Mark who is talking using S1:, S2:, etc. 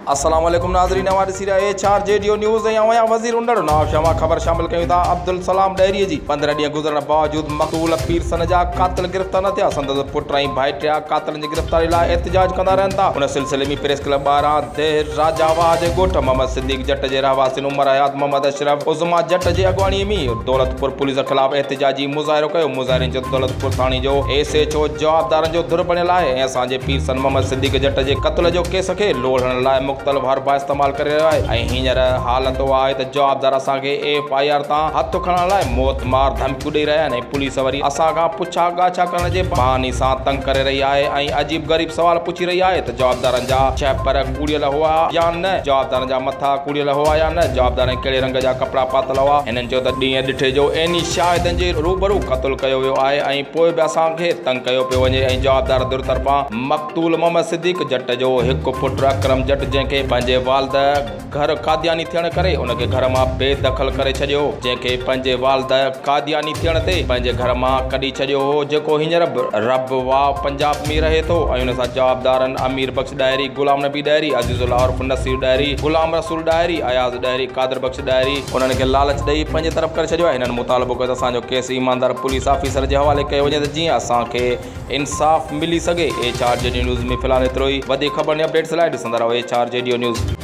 S1: السلام عليڪم ناظرين اوهان ڏسي رهيا H R G D news ۽ آئون آهيان وزير انڙ نواب شاهه مان خبر شامل ڪيون ٿا عبدالسلام ڏهري جي 15 ڏينهن گذرڻ باوجود مقتول پيرسن جا قاتل گرفتار نه ٿيا سندس پٽ ۽ ڀائٽيا قاتلن جي گرفتاري لاء احتجاج ڪندا رهن ٿا ان سلسلي ۾ پريس ڪلب ٻاهران ديهه راجا واهه جي ڳوٺ محمد صديق جٽ جي رهواسين عمر حيات محمد اشرف عظميٰ جٽ جي اڳواڻي ۾ دولتپور پوليس خلاف احتجاجي مظاهرو ڪيو مظاهرين چيو ته دولتپور ٿاڻي جو ايس ايڇ او جوابدارن جو ڌر بڻيل آهي ۽ اسان جي پيرسن محمد صديق جٽ جي قتل جو ڪيس کي لوڙهڻ لاء مختلف حربا استعمال ڪري رهيو آهي ۽ هينئر حالت اها آهي ته جوابدار اسان کي ايف I R تان هٿ کڻڻ لاء موت مار ڌمڪيون ڏئي رهيا آهن ۽ پوليس وري اسان کان پڇا ڳاڇا ڪرڻ جي بهاني سان تنگ ڪري رهي آهي ۽ عجيب غريب سوال پڇي رهي آهي ته جوابدارن جا ڇهپر ڪوڙيل هئا يا نه، جوابدارن جا مٿا ڪوڙيل هئا يا نه، جوابدارن ڪهڙي رنگ جا ڪپڙا پاتل هئا. هنن چيو ته ڏينهن ڏٺي جو عيني شاهدن جي روبرو قتل ڪيو ويو آهي ۽ پوء به اسان کي تنگ ڪيو پيو وڃي ۽ جوابدار ڌر طرفان مقتول محمد صديق جٽ جو هڪ پٽ اڪرم جٽ جنهن کي پنهنجي والد گهر قادياني ٿيڻ ڪري ان کي گهر مان بي دخل ڪري ڇڏيو هو جنهن کي پنهنجي والد قادياني ٿيڻ تي پنهنجي گهر مان ڪڍي ڇڏيو هو جيڪو هينئر به رب واء پنجاب ۾ رهي ٿو ۽ ان سان جوابدارن امير بخش ڏاهري، غلام نبي ڏاهري، عزيز الله عرف نصير ڏاهري، غلام رسول ڏاهري، اياز ڏاهري، قادر بخش ڏاهري، انهن کي لالچ ڏئي پنهنجي طرف ڪري ڇڏيو آهي هنن مطالبو ڪيو ته اسان جو ڪيس ايماندار پوليس آفيسر جي حوالي ڪيو وڃي ته جيئن اسان کي انصاف ملي سگهي. H R G D news ۾ في الحال ايترو ئي. وڌيڪ خبرن ۽ اپڊيٽس لاء ڏسندا رهو H R G D news.